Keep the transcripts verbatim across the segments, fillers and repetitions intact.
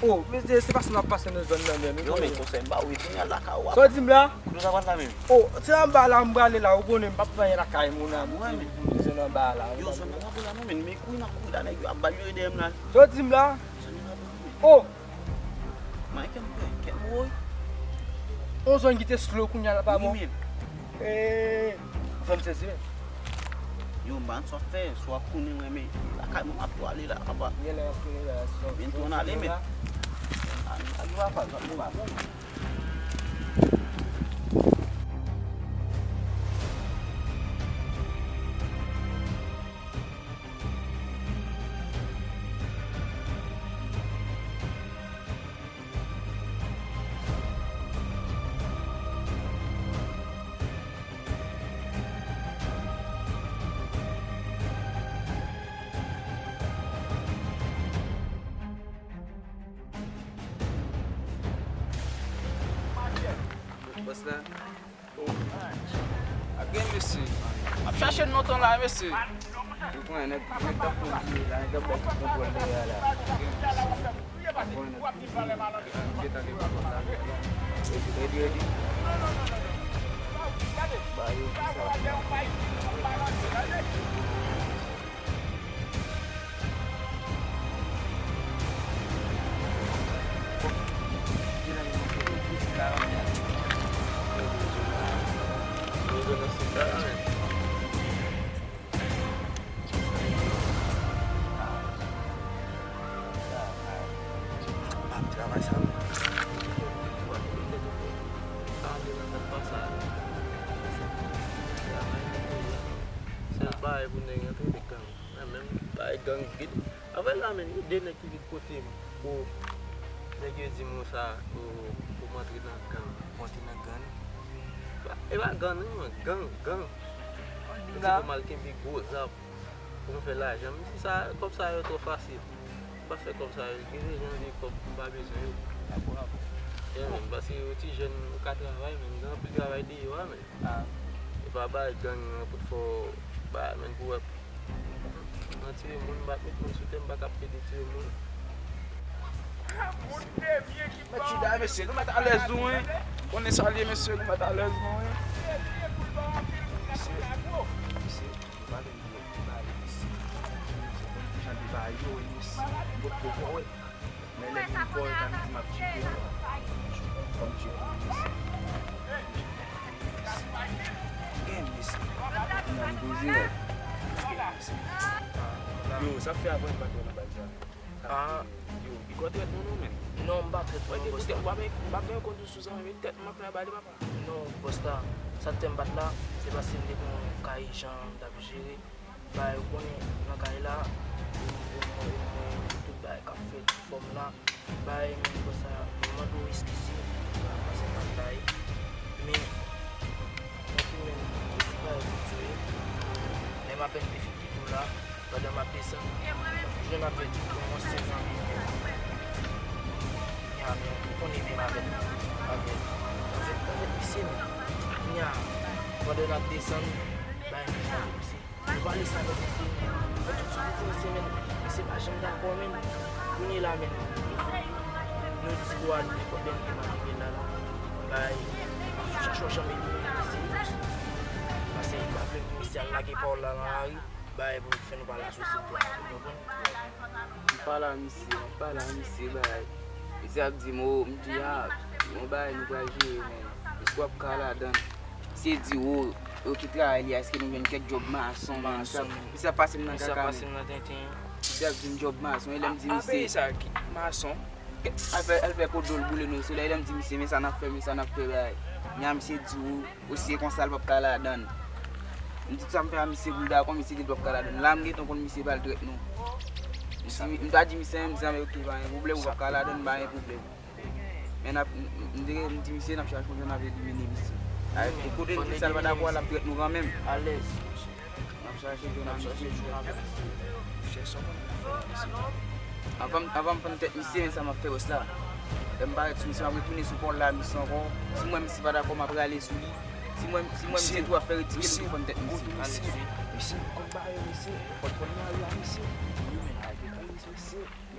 Oh, mesye, se pa sa n ap pase nan zòn nan menm. Yo, men konsèy m ba ou, e kounye a lakay ou. Sa w di m la? Kote w ta pral la menm? Oh, se anba la m prale la, ou konnen m p ap fè anyen lakay moun nan. Mwen menm. Se anba la. Yo, zòn nan pa bon la non, men, men kouri n ap kouri la, nèg yo ap ba l yo dèyè m la. Sa w di m la? Zòn nan pa bon. Oh! Mwen kè m pè, kè m woy. On zòn ki te slow kounye a la pa bon. Wi, men. Eee, fè m sezi, men. Yo, m pa konn sa w ap fè, si w ap konnen mwen, men lakay mwen m ap tou ale la, papa. Gen lè y ap konnen la, sa. Vin tou ann ale, men. Ann ale, papa, zòn nou pa bon. Bòs la. Ap gen mesye. Ap chache n lontan la, mesye. Ou konnen nèg, nèg t ap kondui la, nèg t ap bay tout kontwòl dèyè a la. Ap gen mesye. Ap gen nèg ki gentan gen kontwòl la. Redi, redi, redi. Ba yo ki sa. Travay sa, sa ale nan tèt pa sa. Sèl bagay pou nèg antre, se gang. Mwen menm, bay gang vit. Apre la menm, gen de nèg ki vin kote m pou nèg yo di m konsa, pou, pou m antre nan gang. Pou antre nan gang? E pa gang non, gang, gang. Pou m al kenbe gwo zam, pou m fè lajan. M di sa, kòb sa yo twò fasil. M pa fè kòb sa yo, gen de jan de kòb m pa bezwen yo. Dakò, dakò. Yeah, man, paske yo ti jèn, ou ka travay, men gen anpil travay deyò a, men. Ah. E pa bay gang nan pou t fè w bay, men pou wè. Nan tire moun, m pa t met moun sou tè, m pa ka plede tire moun. Mèt Juda, mesye, nou mèt alèz nou, wi. Konnen sa l ye, mesye, nou mèt alèz nou, wi. Mesye, mesye, nou pa gen dwòl, nou pa gen mesye. Se konn ki jan de bagay yo ye, mesye. Potko kòrèk. Men lè vin kò yo ta di m ap tcheke yo. Kòm tcheke yo, mesye. Gen mesye. Nan m poze wè. Gen mesye. Yo, sa fè apre m pa t wè nan bal sa. Ah. Yo, Bigo trèt moun non, men. Non, m pa trèt moun, Busta. W ap gen kont ou sou zanmi, tèt m ap fè bale, papa. Non, Busta. Sa k fè m pa t la, se paske m te gen yon kay jan m t ap jere. Bay, ou konnen, nan kay la, ou, ou, ou, ou, tout bagay k ap fèt, fòm la, bay, menm konsa, mwen mande w eskize, paske m pa t la ye. Men, mwen tou menm, tout bagay pou Dye. Lè m apèn te fin kite w la, pandan m ap desann, m jwenn avèk yon ansyen zanmi m. Nya, men, ou konnen menm avèk, avèk, avèk, avèk misye menm. Nya, pandan n ap desann, bay, m jwenn avèk misye. Nou pale sa avèk misye. Mwen tout sou misye, men misye pa janm dakò, men. Kounye la, men, nou di Gwadloup, nenpòt lè nou te mal rive la, la. Bay, m ap chache yon jan m elimine misye. Paske m pa vle pou misye al lage pawòl la nan lari. Bay, pou fè nou pa lasosyete a, ou konprann? M pale a misye, m pale a misye, bay. Misye ap di m, o, m di, a, yon bagay nou pral jere, men èske w ap ka ladann? Misye di, o, yo ki travay li a, èske nou jwenn kèk djòb mason, men misye ap, misye ap pase m nan kaka, men. Misye ap pase m nan tenten. Misye ap di m djòb mason, e lè m di misye. A, peyi sa ki mason. Al fè, al fè kodol boule nan solèy, e lè m di misye, men sa n ap fè, men sa n ap fè, bay. Nya misye di, o, osi e konsa l p ap ka ladann. M di tout sa m fè a misye pou l dakò, misye di l p ap ka ladann. La m gentan konn misye pral trèt nou. M di, m ta di misye, m di, a, men oke, pa gen pwoblèm, ou p ap ka ladann, pa gen pwoblèm. Men n ap, m, m, m di, m di misye n ap chache yon jan n ap elimine misye. A, e kote n di sa l pa dakò a, l ap trèt nou kanmenm. Alèz. N ap chache jan n ap elimine misye. Chèche yon jan n ap fè misye. Avan, avan m fann tèt misye, men sa m ap fè bòs la. Lè m parèt sou misye, m ap retounen sou pawòl la misye ankò. Si m wè misye pa dakò, m ap rale sou li. Si m wè, si m wè misye tou ap fè ridikil, m tou fann tèt misye. Mesye, mesye, kòm bare, mesye, kòm, kòm nan ri a, mesye.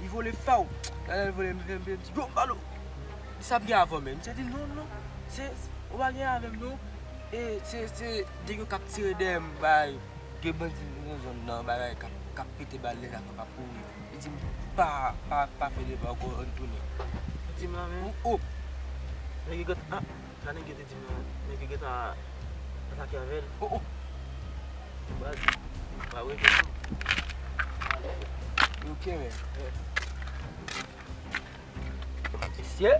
Li vole faw. Lè l vole, m vin, m vin di, "Yo, m ba l ou." Sa ap gen avè w menm. Misye di, "Non, non. Se, ou pa gen avè m, non. E se, se nèg yo k ap tire dèyè m, bay. Gen bandi nan zòn nan, bagay, k ap, k ap pete bal, nèg la k ap kouri." Li di m, "Pa, pa, pa fè deba ankò, ann tounen." Di m la menm. O, o. Nèg yo gentan, ah, sa nèg yo te di m nan, nèg yo gentan atake avè l. O, o. Baz, pa wete tou. Ok, men. Mesye,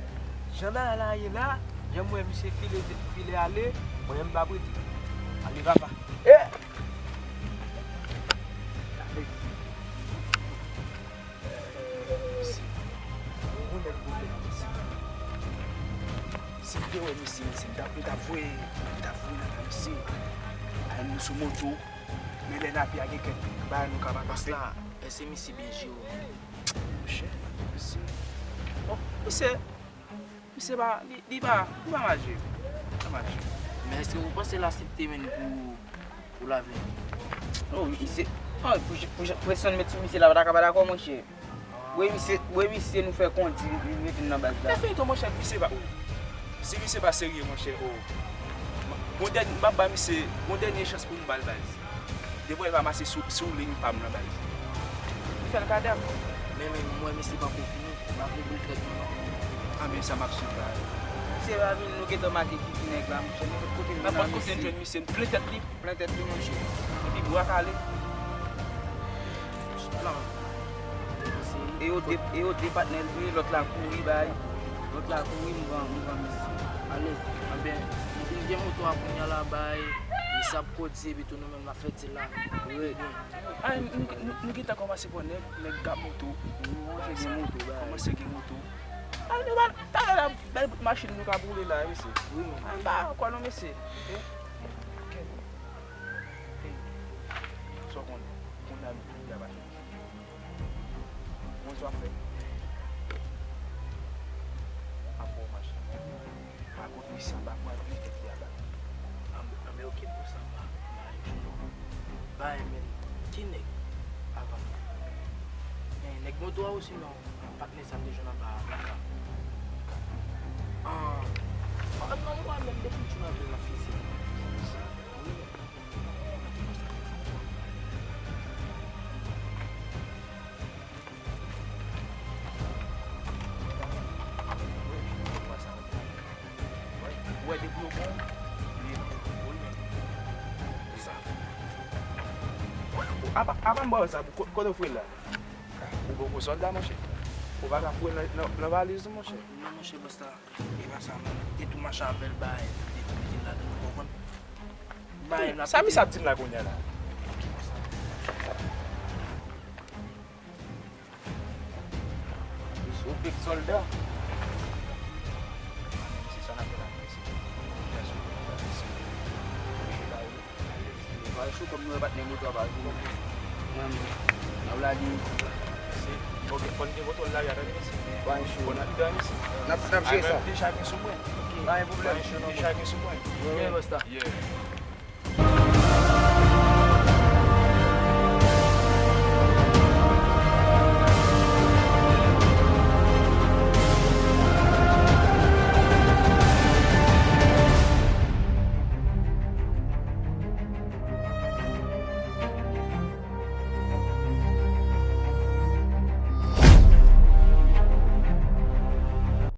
jan bagay la ye la, jan m wè misye file, file ale, mwen menm m pa prete. Ale, papa. Eh! Mesye, yon nèg move la, mesye. Si m te wè misye, mesye, m t ap, m t ap voye, m t ap voye nan kay misye. Ay, nou sou moto, men lè n ap gen kèk bagay nou ka pa kanpe. Bòs la, èske misye byen jere w menm? Monchè, misye, bon, misye, misye pa, li, li pa, li pa mal jere. Li pa mal jere. Men èske ou panse l aksepte menm pou, pou lave? Non, misye, oh, pou, pou, pou presyon l met sou misye la, pa ta ka pa dakò, monchè. Wi, misye, wi, misye, nou fè kondi, li, li mete n nan baz la. Fè feyton, monchè, misye pa, wi. Si misye pa serye, monchè, oh. Gon dènye, m ap ba misye, gon dènye chans pou m ba l baz. Depi w pa mache sou, sou liy pa m nan, baz. Li fè l kadaf. Men, men, m wè misye pa kopi nou. M ap ouvri l trèt nou, non. Anben, sa m ap swiv la. Misye pa vin, nou gentan make figi nèg la, monchè. Nenpòt kote n jwenn misye, n plen tèt li. Plen tèt li, monchè. Epi bwa kale. Plan. E yo de, e yo de patnè l vre, lòt la kouri bay. Lòt la kouri, m pran, m pran misye. Alèz. Anben, nou vin gen moto a kounye a la bay. Misye ap kondui, epi tou nou menm n ap fè ti la. Wi. Ay, nou, nou, nou gentan kòmanse pran nèg, nèg gap moto. Nou kòmanse gen moto, bay. Kòmanse gen moto. Ay, nou pa, talè la, bèl bout machin nou ka boule la, mesye. Wi, men. Ay, m pa kwè non, mesye. Ok. Hey, sa w konnen, kounye a, misye a pa fè. Mwen sa w ap fè. Ap bon machin. Pa kote misye anba, mwen plen tèt li anba. Anben, anben, ok, pou sa, m pa, m pa jwenn non. Bay, men, ki nèg avan? Men, nèg moto a osinon patnè sa m te jwenn anba a, menm jan. Ah, ah, non, mwen menm depi m tchoul avè l nan fizik. Wi, men. Ou wè depi yo bon, li bon, wi, men. Sa. Apa, apa m ba w sa, ko-, kote w foure l la? Ou poko sòlda, monchè. Ou pa ka foure l nan, nan, nan valiz ou, monchè. Non, monchè, bòs la. E pa sa, non. Te tou mache avè l, bay. Te tou mete l ladan, ou konprann? Bay, n ap sa misye ap di m la kounye a la? Misye fake sòlda. Misye sa n ap fè la, misye. Misye. Bay chou kòm nou wè patnè moto a pa vini. Mwen menm. N ap lage. Ok, fò n gen moto lage a, tande mesye. Bay chou. Fò n ap lage mesye. N ap, n ap jere sa. Deja gen sou mwen. Ok. Pa gen pwoblèm. Deja gen sou mwen. Wi, wi. Yeah.